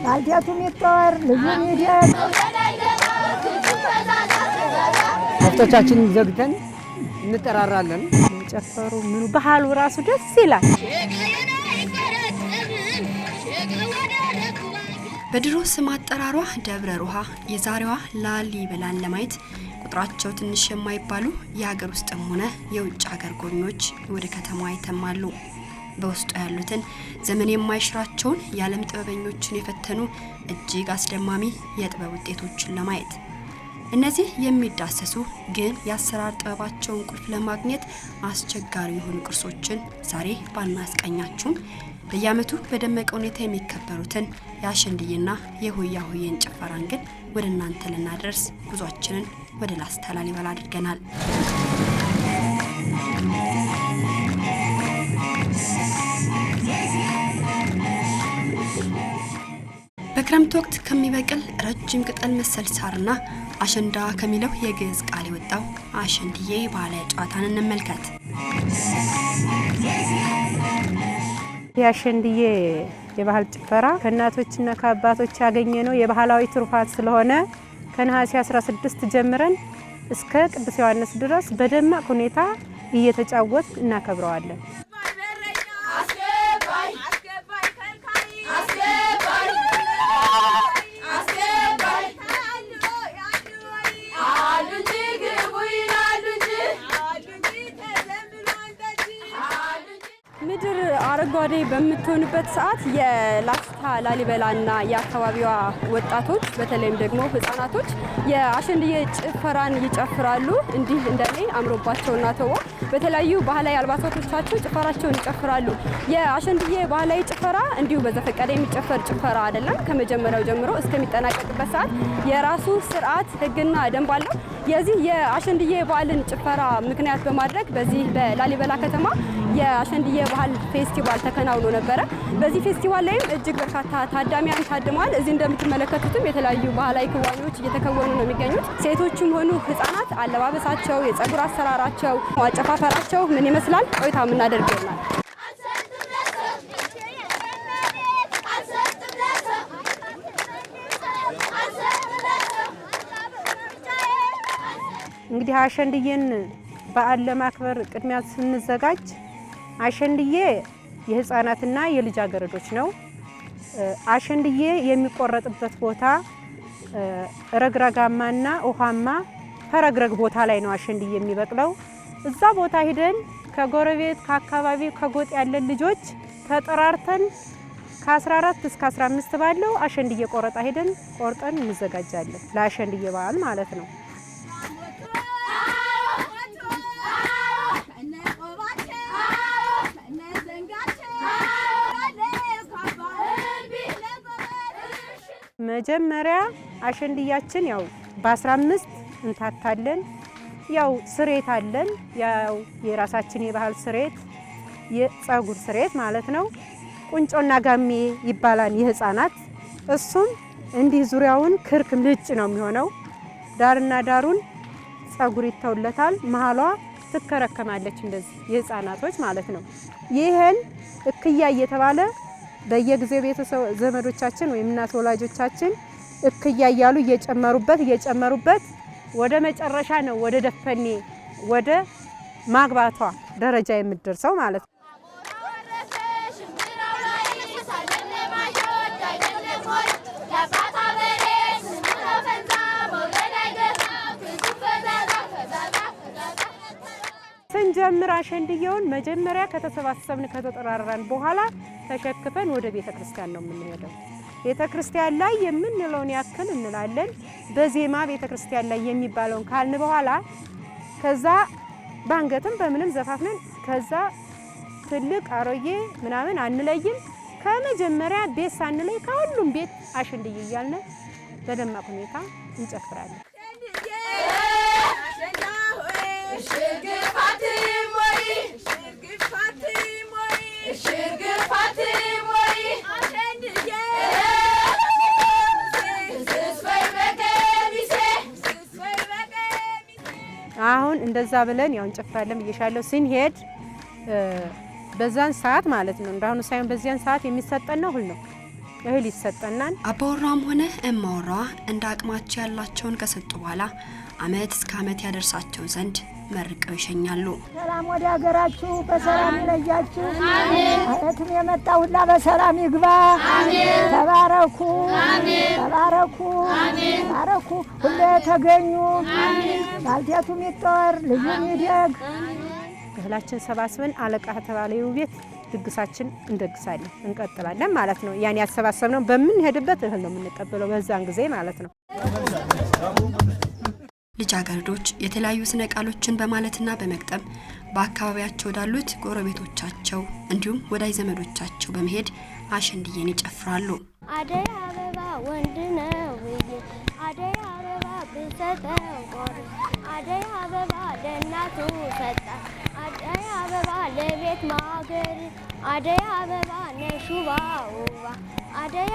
ባልቴቱም ይጦር ልጁም ይደር። ከብቶቻችንን ዘግተን እንጠራራለን። ጨፈሩ ምኑ ባህሉ ራሱ ደስ ይላል። በድሮ ስም አጠራሯ ደብረ ሮሃ የዛሬዋ ላሊበላን ለማየት ቁጥራቸው ትንሽ የማይባሉ የሀገር ውስጥም ሆነ የውጭ ሀገር ጎብኚዎች ወደ ከተማዋ ይተማሉ። በውስጡ ያሉትን ዘመን የማይሽራቸውን የዓለም ጥበበኞችን የፈተኑ እጅግ አስደማሚ የጥበብ ውጤቶችን ለማየት፣ እነዚህ የሚዳሰሱ ግን የአሰራር ጥበባቸውን ቁልፍ ለማግኘት አስቸጋሪ የሆኑ ቅርሶችን ዛሬ ባናስቀኛችሁም፣ በየዓመቱ በደመቀ ሁኔታ የሚከበሩትን የአሸንድዬና የሆያ ሆዬን ጭፈራን ግን ወደ እናንተ ልናደርስ ጉዟችንን ወደ ላስታ ላሊበላ አድርገናል። በክረምት ወቅት ከሚበቅል ረጅም ቅጠል መሰል ሳርና አሸንዳ ከሚለው የግዕዝ ቃል የወጣው አሸንድዬ ባህላዊ ጨዋታን እንመልከት። የአሸንድዬ የባህል ጭፈራ ከእናቶችና ከአባቶች ያገኘ ነው የባህላዊ ትሩፋት ስለሆነ ከነሐሴ 16 ጀምረን እስከ ቅዱስ ዮሐንስ ድረስ በደማቅ ሁኔታ እየተጫወት እናከብረዋለን። ምድር አረንጓዴ በምትሆንበት ሰዓት የላስታ ላሊበላና የአካባቢዋ ወጣቶች በተለይም ደግሞ ሕጻናቶች የአሸንድዬ ጭፈራን ይጨፍራሉ። እንዲህ እንደኔ አምሮባቸውና ተውበው በተለያዩ ባህላዊ አልባሳቶቻቸው ጭፈራቸውን ይጨፍራሉ። የአሸንድዬ ባህላዊ ጭፈራ እንዲሁ በዘፈቀደ የሚጨፈር ጭፈራ አይደለም። ከመጀመሪያው ጀምሮ እስከሚጠናቀቅበት ሰዓት የራሱ ስርዓት፣ ሕግና ደንብ አለው። የዚህ የአሸንድዬ በዓልን ጭፈራ ምክንያት በማድረግ በዚህ በላሊበላ ከተማ የአሸንድዬ ባህል ፌስቲቫል ተከናውኖ ነበረ። በዚህ ፌስቲቫል ላይም እጅግ በርካታ ታዳሚያን ታድመዋል። እዚህ እንደምትመለከቱትም የተለያዩ ባህላዊ ክዋኔዎች እየተከወኑ ነው የሚገኙት። ሴቶችም ሆኑ ህጻናት አለባበሳቸው፣ የጸጉር አሰራራቸው፣ አጨፋፈራቸው ምን ይመስላል ቆይታ የምናደርግ ይሆናል። እንግዲህ አሸንድዬን በዓል ለማክበር ቅድሚያ ስንዘጋጅ አሸንድዬ የህፃናትና የልጃገረዶች ነው። አሸንድዬ የሚቆረጥበት ቦታ ረግረጋማና ውሃማ ፈረግረግ ቦታ ላይ ነው አሸንድዬ የሚበቅለው። እዛ ቦታ ሂደን ከጎረቤት፣ ከአካባቢ፣ ከጎጥ ያለን ልጆች ተጠራርተን ከ14 እስከ 15 ባለው አሸንድዬ ቆረጣ ሄደን ቆርጠን እንዘጋጃለን ለአሸንድዬ በዓል ማለት ነው። መጀመሪያ አሸንድያችን ያው በ15 እንታታለን። ያው ስሬት አለን። ያው የራሳችን የባህል ስሬት፣ የጸጉር ስሬት ማለት ነው። ቁንጮና ጋሜ ይባላል የህፃናት። እሱም እንዲህ ዙሪያውን ክርክ ልጭ ነው የሚሆነው። ዳርና ዳሩን ጸጉር ይተውለታል። መሀሏ ትከረከማለች እንደዚህ የህፃናቶች ማለት ነው። ይህን እክያ እየተባለ በየጊዜው ቤተሰብ ዘመዶቻችን ወይም እናት ወላጆቻችን እክያ እያሉ እየጨመሩበት እየጨመሩበት ወደ መጨረሻ ነው ወደ ደፈኔ ወደ ማግባቷ ደረጃ የምትደርሰው ማለት ነው። ስንጀምር አሸንድዬውን መጀመሪያ ከተሰባሰብን ከተጠራራን በኋላ ተሸክፈን ወደ ቤተ ክርስቲያን ነው የምንሄደው። ቤተ ክርስቲያን ላይ የምንለውን ያክል እንላለን። በዜማ ቤተ ክርስቲያን ላይ የሚባለውን ካልን በኋላ ከዛ ባንገትም በምንም ዘፋፍነን ከዛ ትልቅ አሮጌ ምናምን አንለይም። ከመጀመሪያ ቤት ሳንለይ ከሁሉም ቤት አሸንድዬ እያልን በደማቅ ሁኔታ እንጨፍራለን። አሁን እንደዛ ብለን ያው እንጨፍራለን ብዬሻለሁ። ስንሄድ በዛን ሰዓት ማለት ነው እንዳሁኑ ሳይሆን በዚያን ሰዓት የሚሰጠን ነው እህል ነው። እህል ይሰጠናል። አባወራውም ሆነ እማወራዋ እንደ አቅማቸው ያላቸውን ከሰጡ በኋላ አመት እስከ አመት ያደርሳቸው ዘንድ መርቀው ይሸኛሉ። ሰላም ወደ ሀገራችሁ በሰላም ይለያችሁ። አመቱም የመጣ ሁላ በሰላም ይግባ። ተባረኩ፣ ተባረኩ፣ ተባረኩ። ሁሌ ተገኙ። ባልቴቱም ይጦር ልጁም ይደግ። እህላችን ሰባስበን አለቃ ከተባለው ቤት ድግሳችን እንደግሳለን፣ እንቀጥላለን ማለት ነው። ያን ያሰባሰብነው በምንሄድበት እህል ነው የምንቀበለው በዛን ጊዜ ማለት ነው። ልጃገረዶች የተለያዩ ስነ ቃሎችን በማለትና በመግጠም በአካባቢያቸው ወዳሉት ጎረቤቶቻቸው እንዲሁም ወዳጅ ዘመዶቻቸው በመሄድ አሸንድዬን ይጨፍራሉ። አደይ አበባ ወንድ ነው ብዬ፣ አደይ አበባ ብሰጠው ቆሪ፣ አደይ አበባ ለእናቱ ሰጣ፣ አደይ አበባ ለቤት ማገር፣ አደይ አበባ ነሹባ ውባ፣ አደይ